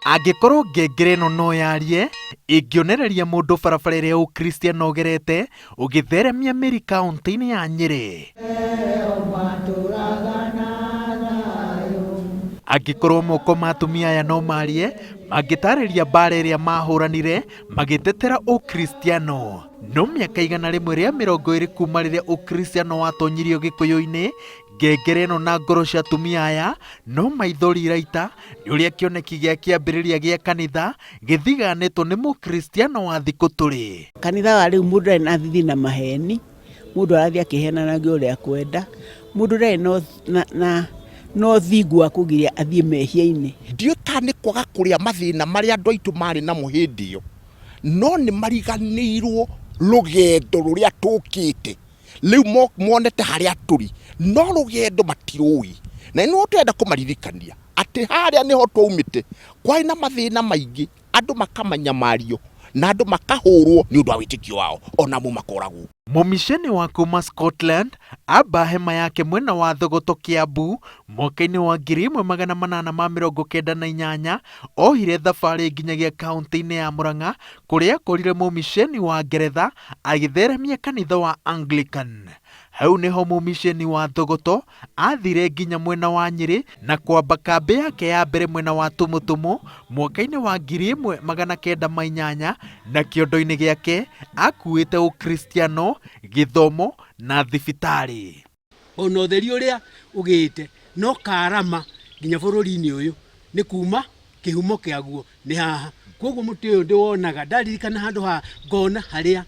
Angĩkorwo ngengere ĩno no yarie, ĩngĩonereria mũndũ barabara ĩrĩa ũkristiano ũgerete ũgĩtheremia mĩri kaũntĩ-inĩ ya Nyĩrĩ. Angĩkorwo moko ma atumia aya no marie, mangĩtarĩria mbaara ĩrĩa mahũranire magĩtetera ũkristiano. No mĩaka 120 kuma rĩrĩa ũkristiano watonyirio gĩkũyũ-inĩ, Ngengere ĩno na ngoro cia atumia aya no maithori iraita nĩ ũrĩa kĩoneki gĩa kĩambĩrĩria gĩa kanitha gĩthiganĩtwo nĩ mũkristiano wa thikũ tũrĩ. Kanitha wa rĩu mũndũ ndarĩ na thithi na maheni, mũndũ arathiĩ akĩhenanagia ũrĩa akwenda, mũndũ ndarĩ na, na, na ũthingu wa kũgiria athiĩ mehia-inĩ. Ndiũĩ kana nĩ kwaga kũrĩa mathĩna marĩa andũ aitũ marĩ namo hĩndĩ ĩyo, no nĩ mariganĩirwo rũgendo rũrĩa tũkĩte. Rĩu monete harĩa tũrĩ, no rũgendo matirũĩ. Na nĩho tũrenda kũmaririkania atĩ harĩa nĩho twaumĩte, kwarĩ na mathĩna maingĩ, andũ makamanyamario na andũ makahũrwo nĩ ũndũ wa wĩtĩkio wao, o namo makoragwo. Mũmiceni wa kuuma Scotland amba hema yake mwena wa Thogoto Kiambu mwaka-inĩ wa 1898 ohire thabarĩ nginyagia kaũntĩ-inĩ ya Murang'a kũrĩa akorire mũmiceni wa Ngeretha agĩtheremia kanitha wa Anglican. Hau nĩho mũmiceni wa Thogoto athire nginya mwena wa Nyĩrĩ na kwamba kambĩ yake ya mbere mwena wa Tumutumu mwaka-inĩ wa 1908 na kĩondo-inĩ gĩake akuĩte ũkristiano, gĩthomo na thibitarĩ. Ona ũtheri ũrĩa ũgĩte no karama nginya bũrũri-inĩ ũyũ nĩ kuma kĩhumo kĩaguo nĩ haha. Koguo mũtĩ ũyũ ndĩwonaga, ndaririkana handũ haha ngona harĩa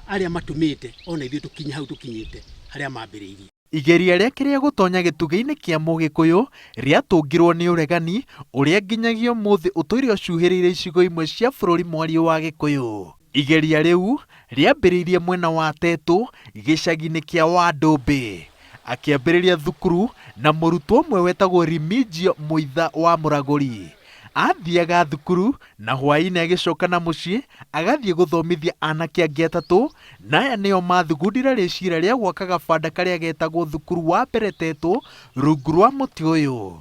arĩa matũmĩte ona ithuĩ tũkinye hau tũkinyĩte harĩa mambĩrĩirie. Igeria rĩake rĩa gũtonya gĩtugĩ-inĩ kĩa Mũgĩkũyũ rĩatũngirwo nĩ ũregani ũrĩa nginyagia ũmũthĩ ũtũire ũcuhĩrĩire icigo imwe cia bũrũri mwariĩ wa Gĩkũyũ. Igeria rĩu rĩambĩrĩirie mwena wa Tetũ gĩcagi-inĩ kĩa Wandũmbĩ. Akĩambĩrĩria thukuru na mũrutwo ũmwe wetagwo Remigio Mũitha wa Mũragũri. Athiaga thukuru na hwaĩ-inĩ agĩcoka na mũciĩ agathiĩ gũthomithia anake angĩ atatũ, na aya nĩo mathugundire rĩciria rĩa gwaka gabanda karĩa getagwo thukuru wa mbere Tetũ rungu rwa mũtĩ ũyũ.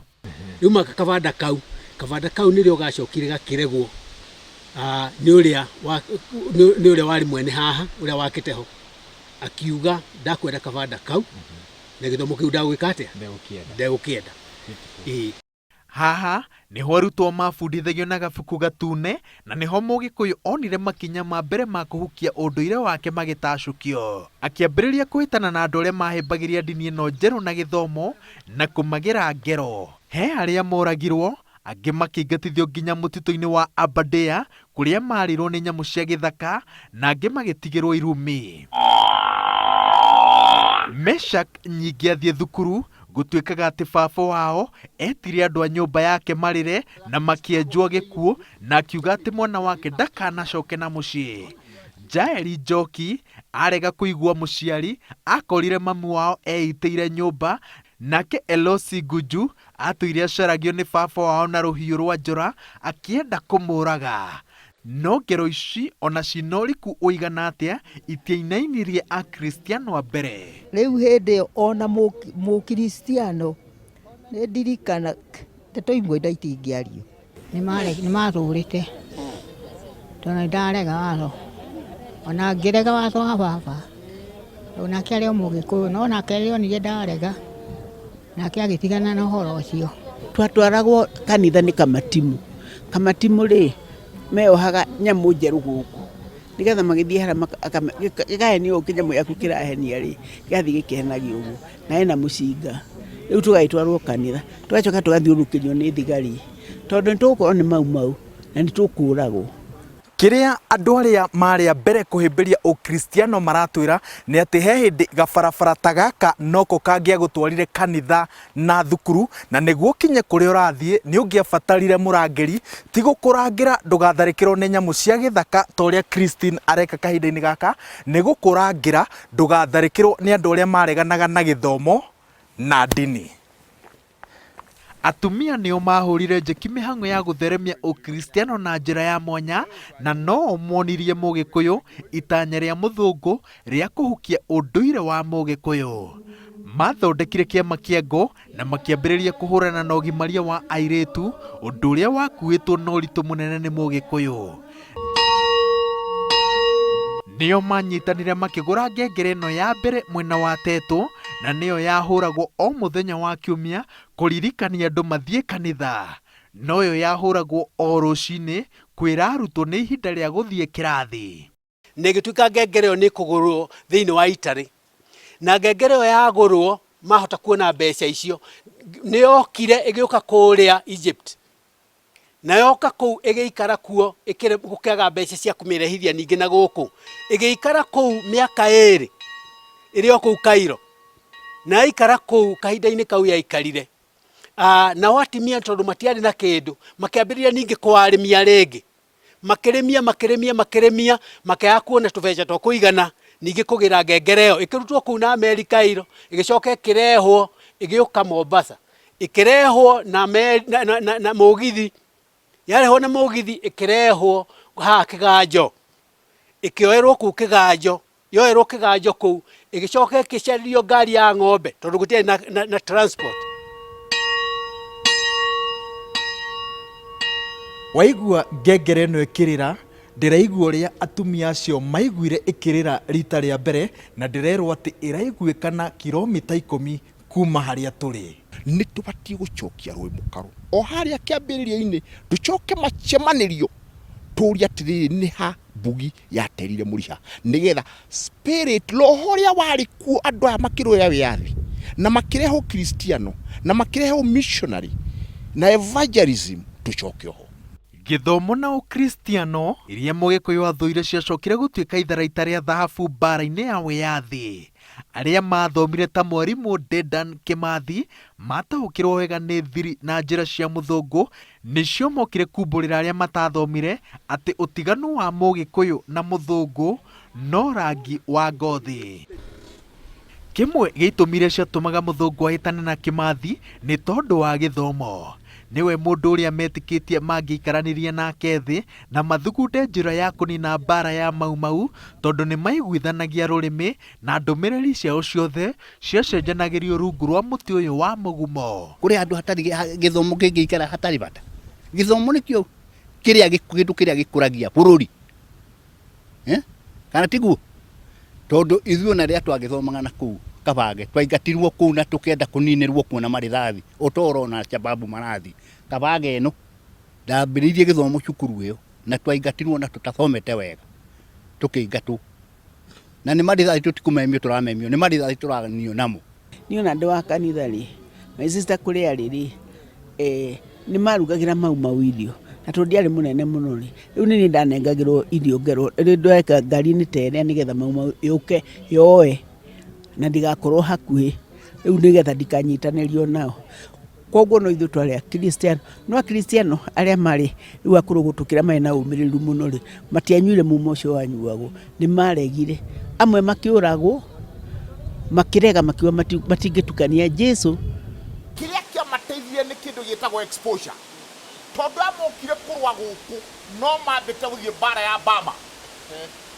Rĩu maka kabanda kau, kabanda kau nĩrĩo gacokire gakĩregwo nĩ ũrĩa nĩ ũrĩa warĩ mwene haha, ũrĩa wakĩte ho, akiuga ndakwenda kabanda kau na gĩthomo kĩu ndagwĩka atĩa? Ndegũkĩenda. Ĩĩ. Haha nĩho arutwo mabundithagio na gabuku gatune na nĩho Mũgĩkũyũ onire makinya ma mbere ma kũhukia ũndũire wake magĩtacũkio. Akĩambĩrĩria kũhĩtana na andũ arĩa mahĩmbagĩria ndini ĩno njerũ na gĩthomo na kũmagĩra ngero. He arĩa moragirwo, angĩ makĩingatithio nginya mũtitũ-inĩ wa Aberdare kũrĩa maarĩirwo nĩ nyamũ cia gĩthaka na angĩ magĩtigĩrwo irumi. Meshack nyingĩ athiĩ thukuru Gũtuĩkaga atĩ baba wao etire andũ a nyũmba yake marĩre na makĩenjwo gĩkuũ na akiuga atĩ mwana wake ndakanacoke na mũciĩ. Jaeli Njoki arega kũigua mũciari akorire mamu wao eitĩire nyũmba nake Elosi Ngunju atũire acaragio nĩ baba wao na rũhiũ rwa njora akĩenda kũmũraga. No ngero ici o na ciina ũriku ũigana atĩa itiainainirie Akristiano a mbere. Rĩu hĩndĩ ĩyo ona mũkristiano nĩ ndirikana ndeto imwe na itingĩario. Nĩ mathũrĩte tondũ nĩ ndarega watho, ona ngĩrega watho wa baba, onake arĩ o mũgĩkũyũ no nake rĩrĩa onire ndarega, nake agĩtigana na ũhoro ũcio. Twatwaragwo kanitha nĩ kamatimu. Kamatimu rĩ, meyohaga nyamũ njerũ gũkũ, nĩgetha magĩthiĩ harĩa gĩkahenio ũũ kĩnyamũ gĩaku kĩrahenia rĩ, gĩgathiĩ gĩkĩhenagia ũguo, na ena mũcinga. Rĩu tũgagĩtwarwo kanitha, tũgacoka tũgathiũrũrũkĩrio nĩ thigari, tondũ nĩ tũgũkorwo nĩ mau mau na nĩ tũkũragwo. Kĩrĩa andũ arĩa marĩ a mbere kũhĩmbĩria ũkristiano maratwĩra nĩ atĩ he hĩndĩ gabarabara ta gaka noko kangĩagũtwarire kanitha na thukuru, na nĩguo ũkinye kũrĩa ũrathiĩ nĩ ũngĩabatarire mũrangĩri, ti gũkũrangĩra ndũgatharĩkĩrwo nĩ nyamũ cia gĩthaka ta ũrĩa Christine areka kahinda-inĩ gaka, nĩ gũkũrangĩra ndũgatharĩkĩrwo nĩ andũ arĩa mareganaga na gĩthomo na ndini. Atumia nĩo maahũrire njeki mĩhang'o ya gũtheremia Ũkristiano na njĩra ya mwanya na no-o monirie Mũgĩkũyũ itanya rĩa mũthũngũ rĩa kũhukia ũndũire wa Mũgĩkũyũ. Mathondekire kĩama kĩa ngo na makĩambĩrĩria kũhũrana na ũgimaria wa airĩtu, ũndũ ũrĩa wakuĩtwo na ũritũ mũnene nĩ Mũgĩkũyũ. Nĩo manyitanire makĩgũra ngengere ĩno ya mbere mwena wa Tetũ na nĩyo yahũragwo o mũthenya wa kiumia kũririkania andũ mathiĩ kanitha. Noyo yahũragwo o rũcinĩ kwĩra arutwo nĩ ihinda rĩa gũthiĩ kĩrathi. Na ĩgĩtuĩka ngengere ĩyo nĩ ĩkũgũrwo thĩinĩ wa Italy. Na ngengere ĩyo yagũrwo mahota kuona mbeca icio, nĩ yokire ĩgĩũka kũrĩa Egypt. Na yoka kũu ĩgĩikara kuo gũkĩaga mbeca cia kũmĩrehithia ningĩ na gũkũ. Ĩgĩikara kũu mĩaka ĩrĩ ĩrĩ o kũu Cairo. Na yaikara kũu kahinda-inĩ kau yaikarire, nao atimia tondũ matiarĩ na kĩndũ, makĩambĩrĩria ningĩ kũwarĩmia rĩngĩ. Makĩrĩmia, makĩrĩmia, makĩrĩmia, makĩaga kuona tũbeca twa kũigana ningĩ kũgĩra ngengere ĩyo. Ĩkĩrutwo kũu na meri Cairo, ĩgĩcoka ĩkĩrehwo ĩgĩũka Mombasa. Ĩkĩrehwo na meri, na, na, na, na mũgithi, yarehwo na mũgithi ĩkĩrehwo haha Kĩganjo. Ĩkĩoerwo kũu Kĩganjo, yoerwo Kĩganjo kũu, ĩgĩcoka ĩkĩcarĩrio ngari ya ng'ombe tondũ gũtiarĩ na, na, na transport. Waigua ngengere ĩno ĩkĩrĩra, ndĩraigua ũrĩa atumia acio maiguire ĩkĩrĩra rita rĩa mbere, na ndĩrerwo atĩ ĩraiguĩkana kiromita ikũmi kuma harĩa tũrĩ. Nĩ tũbatiĩ gũcokia rũĩ mũkaro o harĩa kĩambĩrĩria-inĩ, tũcoke macemanĩrio tũrie atĩrĩrĩ, nĩ ha Mbugi yaterire mũriha, nĩgetha spirit, roho ũrĩa warĩ kuo andũ aya makĩrũĩra wĩyathi na makĩrehe ũkristiano na makĩrehe ũmissionary na evangelism, tũcoke oho. Gĩthomo na Ũkristiano iria Mũgĩkũyũ athũire ciacokire gũtuĩka itharaita rĩa thahabu mbaara-inĩ ya wĩyathi. Arĩa maathomire ta Mwarimũ Dedan Kĩmathi mataũkĩrwo wega nĩ thiri na njĩra cia mũthũngũ nĩcio mokire kumbũrĩra arĩa matathomire atĩ ũtiganu wa Mũgĩkũyũ na mũthũngũ no rangi wa ngothi. Kĩmwe gĩa itũmi iria ciatũmaga mũthũngũ ahĩtane na Kĩmathi nĩ tondũ wa gĩthomo. Nĩwe mũndũ ũrĩa metĩkĩtie mangĩaikaranirie nake thĩ na mathugunde njĩra ya kũnina mbaara ya Mau Mau tondũ nĩ maiguithanagia rũrĩmĩ na ndũmĩrĩri ciao ciothe ciacenjanagĩrio rungu rwa mũtĩ ũyũ wa mũgumo. Kũrĩ handũ hatarĩ gĩthomo kĩngĩikara hatarĩ bata. Gĩthomo nĩkĩo kĩrĩa kĩndũ kĩrĩa gĩkũragia bũrũri. Eh? Kana tiguo? Tondũ ithuĩ ona rĩrĩa twagĩthomaga na kũu Kabange, twaingatirwo kũu na tũkĩenda kũninĩrwo kuo na marĩthathi, o ta ũrona Alshababu marathiĩ. Kabange ĩno, ndambĩrĩirie gĩthomo cukuru ĩyo, na twaingatirwo na tũtathomete wega, tũkĩingatwo. Na nĩ marĩthathi tũtikũmemio tũramemio, nĩ marĩthathi tũranio namo. Niĩ ona ndĩ wa kanitha rĩ, my sister kũrĩa arĩ rĩ, nĩ marugagĩra mau mau irio, na tondũ ndiarĩ mũnene mũno rĩ, rĩu nĩ niĩ ndanengagĩrwo irio ngerwo, rĩu ndeka ngari-inĩ ta ĩrĩa nĩgetha mau mau yũke yoe na ndigakorwo hakuhĩ, rĩu nĩgetha ndikanyitanĩrio nao. Koguo no ithuĩ twarĩ Akristiano, no Akristiano arĩa marĩ rĩu akũrũ gũtũkĩra marĩ na ũmĩrĩru mũno rĩ, matianyuire mumo ũcio wanyuagwo, nĩ maregire. Amwe makĩũragwo, makĩrega makiuga matingĩtukania Jesu. Kĩrĩa kĩamateithirie nĩ kĩndũ gĩtagwo exposure, tondũ aya mokire kũrũa gũkũ no mambĩte gũthiĩ mbara ya Burma.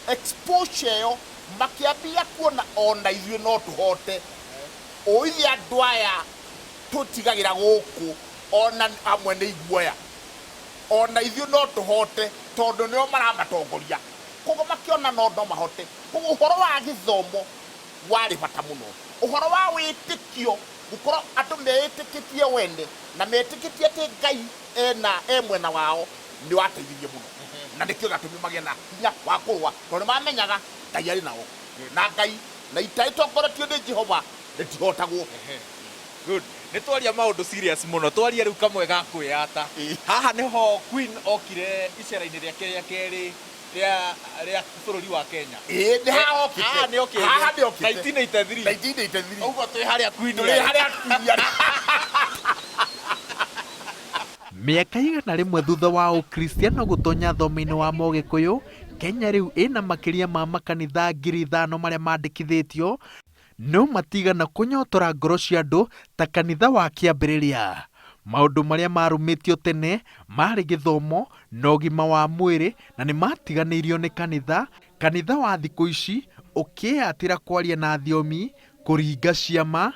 Exposure ĩyo makĩambia kuona ona ithuĩ no tũhote, ũithe andũ aya tũtigagĩra gũkũ ona amwe nĩ iguoya, ona ithuĩ no tũhote tondũ nĩo maramatongoria. Koguo makĩona no no mahote. Koguo ũhoro wa gĩthomo warĩ bata mũno. Ũhoro wa wĩtĩkio, gũkorwo andũ meĩtĩkĩtie o ene na metĩkĩtie atĩ Ngai ena e mwena wao nĩ wateithirie mũno. Na nĩkĩo gĩatũmire magĩe na hinya wa kũrũa tondũ nĩ mamenyaga Ngai arĩ nao. Na Ngai na ita ĩtongoretio nĩ Jehova rĩtihotagwo. Good. Nĩ twaria maũndũ serious mũno. Twarie rĩu kamwe ga kwĩyata. Haha nĩho Queen okire icera-inĩ rĩake rĩa kerĩ rĩa rĩa bũrũri wa Kenya. Ĩĩ nĩ haha okĩte. Haha nĩ okĩte. Haha nĩ okĩte. 1983. 1983. Ũguo twĩ harĩa Queen Tũrĩ arĩ. harĩa Queen arĩ. Mĩaka 100 thutha wa Ũkristiano gũtonya thome-inĩ wa Mũgĩkũyũ, Kenya rĩu ĩna makĩria ma makanitha 5,000 marĩa mandĩkithĩtio, No matiigana kũnyotora ngoro cia andũ ta kanitha wa kĩambĩrĩria. Maũndũ marĩa maarũmĩtio tene maarĩ gĩthomo na ũgima wa mwĩrĩ na nĩ maatiganĩirio nĩ kanitha. Kanitha wa thikũ ici ũkĩĩatĩra kwaria na thiomi, kũringa ciama,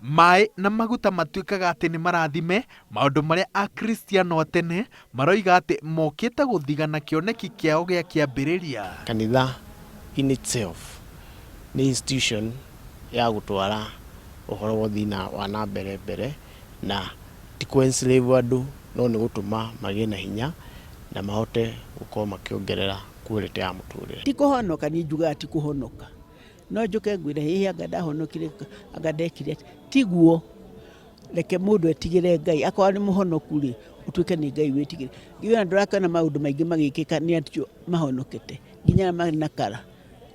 Maĩ na maguta matuĩkaga atĩ nĩ marathime, maũndũ marĩa Akristiano a tene maroiga atĩ mokĩte gũthigana kĩoneki kĩao gĩa kĩambĩrĩria. Kanitha in itself nĩ institution ya gũtwara ũhoro wa ũthii wa na mbere mbere na ti kũ enslave andũ no nĩ gũtũma magĩe na hinya na mahote gũkorwo makĩongerera quality ya mũtũrĩre. Ti kũhonoka, niĩ njugaga ti kũhonoka. No njũke ngwĩre hihi anga ndahonokire anga ndekire atĩa. Tiguo. Reke mũndũ etigĩre Ngai. Akorwo nĩ mũhonoku rĩ, ũtuĩke nĩ Ngai wĩtigĩre. Ithuĩ ona ndũrakĩona maũndũ maingĩ magĩkĩka nĩ acio mahonokete nginya arĩa marĩ na kara.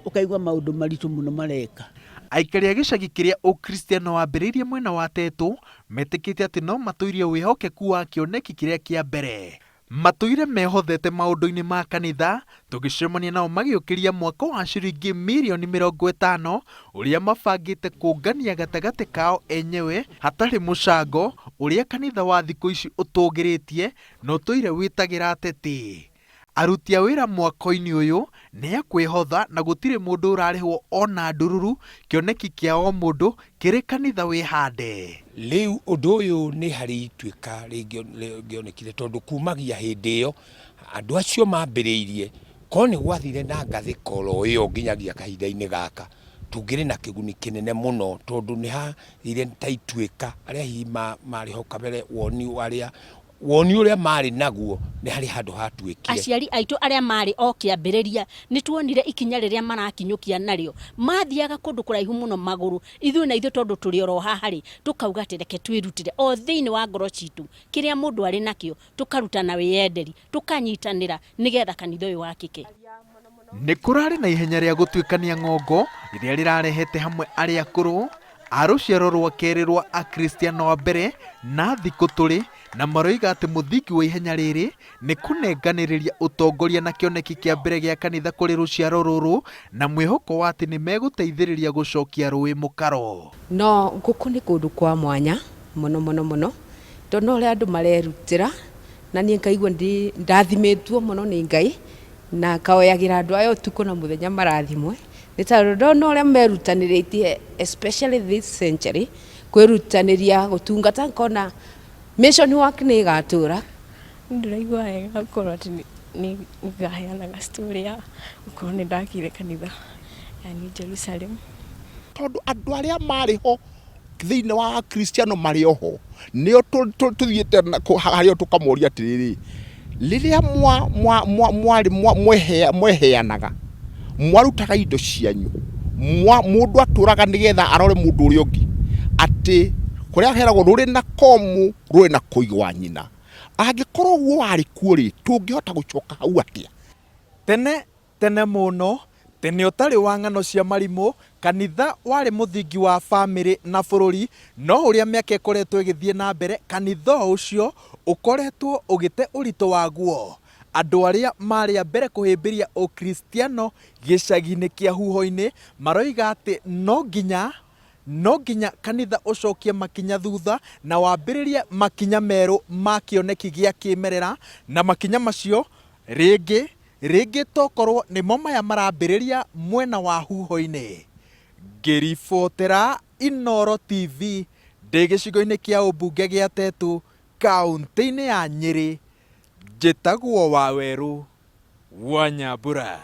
Ũkaigua maũndũ maritũ mũno mareka. Aikari a gĩcagi kĩrĩa Ũkristiano wambĩrĩirie mwena wa Tetu metĩkĩtie atĩ no matũirie wĩhokeku wa kĩoneki kĩrĩa kĩa mbere. Matũire mehothete maũndũ-inĩ ma kanitha, tũgĩcemania nao magĩũkĩria mwako wa ciringi mirioni 50 ũrĩa mabangĩte kũngania gatagatĩ kao enyewe hatarĩ mũcango ũrĩa kanitha wa thikũ ici ũtũgĩrĩtie na ũtũire wĩtagĩra ateti. Aruti a wĩra mwako-inĩ ũyũ nĩ a kwĩhotha na gũtirĩ mũndũ ũrarĩhwo ona ndururu, kĩoneki kĩa o mũndũ kĩrĩ kanitha wĩhande. Rĩu ũndũ ũyũ nĩ harĩ ituĩka rĩngĩonekire tondũ kumagia hĩndĩ ĩyo andũ acio mambĩrĩirie korwo nĩ gwathire na ngathĩka oro ĩyo nginyagia kahinda-inĩ gaka tũngĩrĩ na kĩguni kĩnene mũno tondũ nĩ hathire ta ituĩka arĩa hihi marĩ ho kabere woni arĩa Woni ũrĩa maarĩ naguo nĩ harĩ handũ hatuĩkire. Aciari aitũ arĩa maarĩ o kĩambĩrĩria nĩ tuonire ikinya rĩrĩa marakinyũkia narĩo. Maathiaga kũndũ kũraihu mũno magũrũ. Ithuĩ na ithuĩ tondũ tũrĩ oro haha-rĩ, tũkauga atĩ reke twĩrutĩre o thĩinĩ wa ngoro citũ, kĩrĩa mũndũ arĩ nakĩo, tũkaruta na wĩyenderi, tũkanyitanĩra nĩgetha kanitha ũyũ wakĩke. Nĩ kũrarĩ na ihenya rĩa gũtuĩkania ng'ongo rĩrĩa rĩrarehete hamwe arĩa akũrũ, a rũciaro rwa kerĩ rwa Akristiano a mbere na thikũ tũrĩ, na maroiga atĩ mũthingi wa ihenya rĩrĩ nĩ kũnenganĩrĩria ũtongoria na kĩoneki kĩa mbere gĩa kanitha kũrĩ rũciaro rũrũ na mwĩhoko wa atĩ nĩ megũteithĩrĩria gũcokia rũĩ mũkaro. No gũkũ nĩ kũndũ kwa mwanya mũno mũno mũno, tondũ no ũrĩa andũ marerutĩra, na niĩ ngaigua ndathimĩtwo mũno nĩ Ngai, na ngahoyagĩra andũ aya ũtukũ na mũthenya marathimwe, nĩ tondũ ndona ũrĩa merutanĩrĩtie especially this century, kwĩrutanĩria gũtungata ngona mission work nĩ ĩgatũra. Niĩ ndĩraigua wega gũkorwo atĩ nĩ ngaheanaga story ya gũkorwo nĩ ndakire kanitha ya New Jerusalem. Tondũ andũ arĩa marĩ ho thĩinĩ wa Akristiano marĩ o ho, nĩo tũthiĩte harĩ o tũkamoria atĩrĩrĩ, rĩrĩa mweheanaga, mwarutaga indo cianyu, mũndũ atũraga nĩgetha arore mũndũ ũrĩa ũngĩ, atĩ kũrĩa heragwo rũrĩ na komũ rũrĩ na kũigwa nyina. Angĩkorwo ũguo warĩ kuo rĩ, tũngĩhota gũcoka hau atĩa? Tene Tene mũno, tene ũtarĩ wa ng'ano cia marimũ, kanitha warĩ mũthingi wa famĩlĩ na bũrũri, no ũrĩa mĩaka ĩkoretwo ĩgĩthiĩ na mbere, kanitha o ũcio ũkoretwo ũgĩte ũritũ waguo. Andũ arĩa maarĩ a mbere kũhĩmbĩria Ũkristiano gĩcagi-inĩ kĩa Huho-inĩ maroiga atĩ no nginya no nginya kanitha ũcokie makinya thutha na wambĩrĩrie makinya merũ ma kĩoneki gĩa kĩmerera, na makinya macio Rĩngĩ, rĩngĩ tokorwo nĩmo maya marambĩrĩria mwena wa huho-inĩ. Ngĩribotera Inooro TV ndĩ gĩcigo-inĩ kĩa ũmbunge gĩa Tetu, kauntĩ-inĩ ya Nyĩrĩ, njĩtagwo Wawerũ wa Nyambura.